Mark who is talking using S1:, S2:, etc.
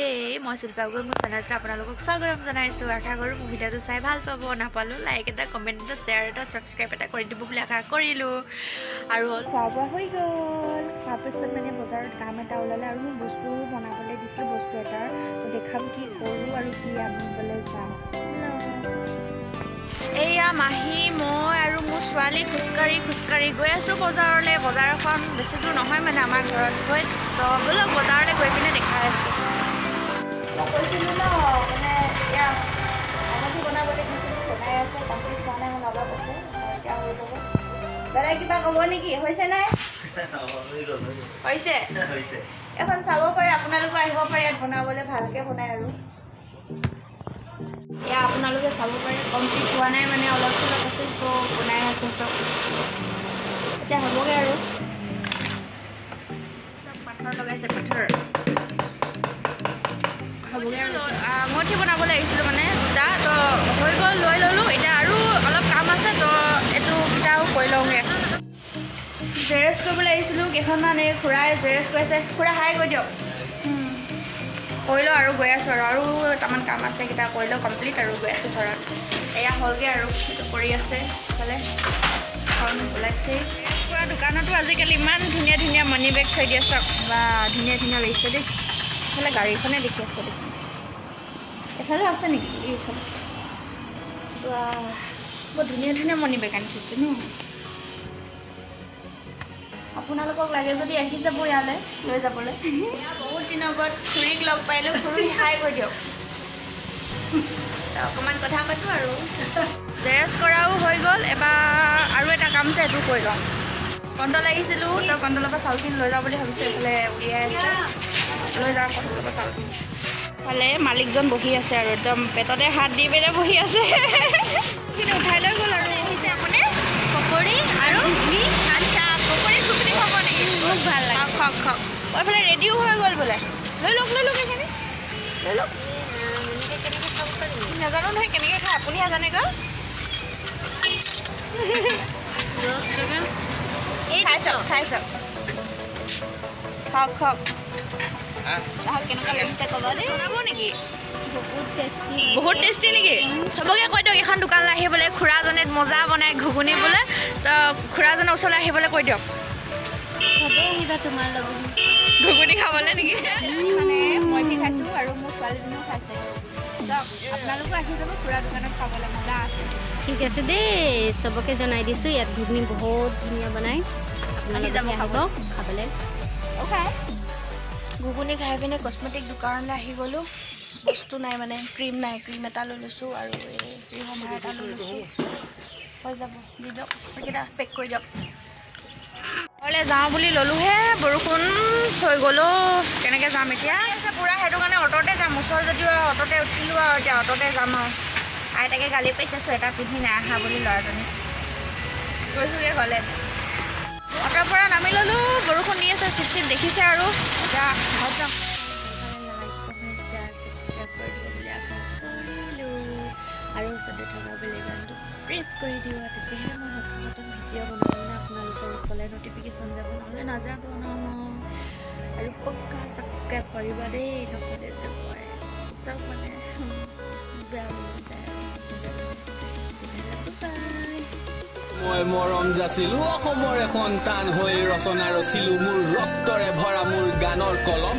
S1: দেই। মই শিল্পা গগৈ, মোৰ চেনেলটো আপোনালোকক স্বাগতম জনাইছোঁ। আশা কৰোঁ মোৰ ভিডিঅ'টো চাই ভাল পাব। নাপালোঁ লাইক এটা, কমেণ্ট এটা, শ্বেয়াৰ এটা, ছাবস্ক্ৰাইব এটা কৰি দিব বুলি আশা কৰিলোঁ। আৰু হ'ল খোৱা বোৱা হৈ গ'ল। তাৰপিছত মানে বজাৰত কাম এটা ওলালে আৰু মোক বস্তু বনাবলৈ দিছোঁ, বস্তু এটাৰ দেখাম কি কৰোঁ আৰু কি আনিবলৈ যাওঁ। এয়া মাহী, মই আৰু মোৰ ছোৱালী খোজকাঢ়ি খোজকাঢ়ি গৈ আছোঁ বজাৰলৈ। বজাৰখন বেছি দূৰ নহয় মানে আমাৰ ঘৰতকৈ। তো ব'লক, বজাৰলৈ গৈ পিনে দেখাই আছোঁ। মই কৈছিলোঁ ন, মানে এতিয়া আঙুঠি বনাবলৈ দিছিলোঁ, বনাই আছে, কমপ্লিট হোৱা নাই মানে, অলপ আছে, এতিয়া হৈ যাব। দাদা, কিবা ক'ব নেকি? হৈছে নাই? হৈছে।
S2: হৈছে।
S1: এখন চাব পাৰে, আপোনালোকো আহিব পাৰে ইয়াত বনাবলৈ, ভালকৈ বনায়। আৰু এয়া আপোনালোকে চাব পাৰে, কমপ্লিট হোৱা নাই মানে, অলপ চলপ আছে। চ' বনাই আছে চব, এতিয়া হ'বগৈ। আৰু চব পাথৰ লগাইছে, পাথৰ হ'বগৈ। আৰু আঙুঠি বনাবলৈ আহিছিলোঁ মানে দুটা, তো হৈ গ'ল, লৈ ল'লোঁ। এতিয়া আৰু অলপ কাম আছে, তো এইটো কেইটাও কৰি লওঁগৈ। জেৰক্স কৰিবলৈ আহিছিলোঁ কেইখনমান। এই খুৰাই জেৰক্স কৰিছে। খুৰা, হাই কৈ দিয়ক। কৰি লওঁ আৰু গৈ আছোঁ। আৰু আৰু এটামান কাম আছে, সেইকেইটা কৰি লওঁ কমপ্লিট আৰু গৈ আছোঁ ঘৰত। এয়া হ'লগৈ আৰু সেইটো কৰি আছে। ইফালে এখন ওলাইছে। পুৰা দোকানতো আজিকালি ইমান ধুনীয়া ধুনীয়া মানি বেগ থৈ দিয়ে, চাওক বা, ধুনীয়া ধুনীয়া লাগিছে দেই। এইফালে গাড়ীখনে দেখি আছে দেখোন। এফালে আছে নেকি? এইফালে আছে। বা, বৰ ধুনীয়া ধুনীয়া মানি বেগ আনি থৈছে ন। আপোনালোকক লাগে যদি আহি যাব ইয়ালৈ লৈ যাবলৈ। বহুত দিনৰ মূৰত খুৰীক লগ পাইলোঁ। খুৰী, হাই কৈ দিয়ক। তো অকণমান কথা পাতোঁ। আৰু জেৰক্স কৰাও হৈ গ'ল। এবাৰ আৰু এটা কাম আছে, সেইটো কৰি লওঁ। কণ্ট্ৰল আহিছিলোঁ, তো কণ্ট্ৰলৰ পৰা চাউলখিনি লৈ যাওঁ বুলি ভাবিছোঁ। এইফালে উলিয়াই আছে, লৈ যাওঁ কণ্ট্ৰলৰ পৰা চাউলখিনি। ফালে মালিকজন বহি আছে আৰু একদম পেটতে হাত দি পিনে বহি আছে। কিন্তু উঠাই লৈ গ'ল। আৰু আহিছে আপুনি পকৰি আৰু ঘুগনি। আচ্ছা, পকৰি ঘুগনি খাব নেকি?
S3: মোক ভাল লাগে।
S1: খাওক, খাওক, খাওক। এইফালে ৰেডিও হৈ গ'ল বোলে। লৈ লওক, লৈ লওক, এইখিনি লৈ লওক।
S3: এনেকৈ কেনেকৈ খাব পাৰিম?
S1: নাজানো নহয় কেনেকৈ খায়, আপুনিহে জানে ক।
S3: 10 টকা এই।
S1: খাই চাওক, খাই চাওক। খাওক, খাওক। চাহক কেনেকুৱা লাগিছে ক'ব দেই। বনাব নেকি?
S3: বহুত টেষ্টি।
S1: বহুত টেষ্টি নেকি? চবকে কৈ দিয়ক এইখন দোকানলৈ আহিবলৈ। খুৰাজনে মজা বনাই ঘুগুনি বোলে। তো খুৰাজনৰ ওচৰলৈ আহিবলৈ কৈ দিয়ক।
S3: চবেই আহিবা তোমাৰ লগত।
S1: ঘুগুনি খাবলৈ নেকি? মানে মই বি খাইছোঁ আৰু মোৰ ছোৱালীজনীও খাইছে। চাওক, আপোনালোকো আহি যাব খুৰা দোকানত খাবলৈ, মজা আছে।
S3: ঠিক আছে দেই, চবকে জনাই দিছোঁ, ইয়াত ঘুগনি বহুত ধুনীয়া বনায়। আপোনালোকে
S1: যাব
S3: আহিব খাবলৈ।
S1: অ'কে, ঘুগুনি খাই পিনে কচমেটিক দোকানলৈ আহি গ'লোঁ। বস্তু নাই মানে, ক্ৰীম নাই। ক্ৰীম এটা লৈ লৈছোঁ আৰু এই ৰিম'ভাৰ এটা লৈ লৈছোঁ, হৈ যাব। দি দিয়ক, এইকেইটা পেক কৰি দিয়ক। ঘৰলৈ যাওঁ বুলি ল'লোহে, বৰষুণ হৈ গ'ল অ'। কেনেকৈ যাম এতিয়া? আছে পূৰা, সেইটো কাৰণে অ'টতে যাম। ওচৰ যদিও অ'টতে উঠিলোঁ আৰু এতিয়া অ'টতে যাম। আৰু আইতাকে গালি পাৰিছে চুৱেটাৰ পিন্ধি নাই অহা বুলি। ল'ৰাজনী গৈছোগৈ ঘৰলৈ। অ'টোৰ পৰা নামি ল'লোঁ। বৰষুণ দি আছে চিপ চিপ, দেখিছে। আৰু এতিয়া ঘৰত যাম। লাইক, কমেণ্ট, শ্বেয়াৰ, ছাবস্ক্ৰাইব কৰি দিব বুলি আশা কৰিলোঁ। আৰু ওচৰতে থকা বেল আইকনটো প্ৰেছ কৰি দিব, তেতিয়াহে মই নতুন নতুন ভিডিঅ' বনালে মানে আপোনালোকৰ ওচৰলৈ ন'টিফিকেশ্যন যাব, নহ'লে নাযাব নহয়। আৰু পক্কা ছাবস্ক্ৰাইব কৰিব দেই, নহ'লে যে মই একদম মানে বেয়া হৈ যায় আৰু। বাই।
S4: মই মৰম যাচিলো অসমৰে সন্তান হৈ, ৰচনা ৰচিলো মোৰ ৰক্তৰে ভৰা মোৰ গানৰ কলম।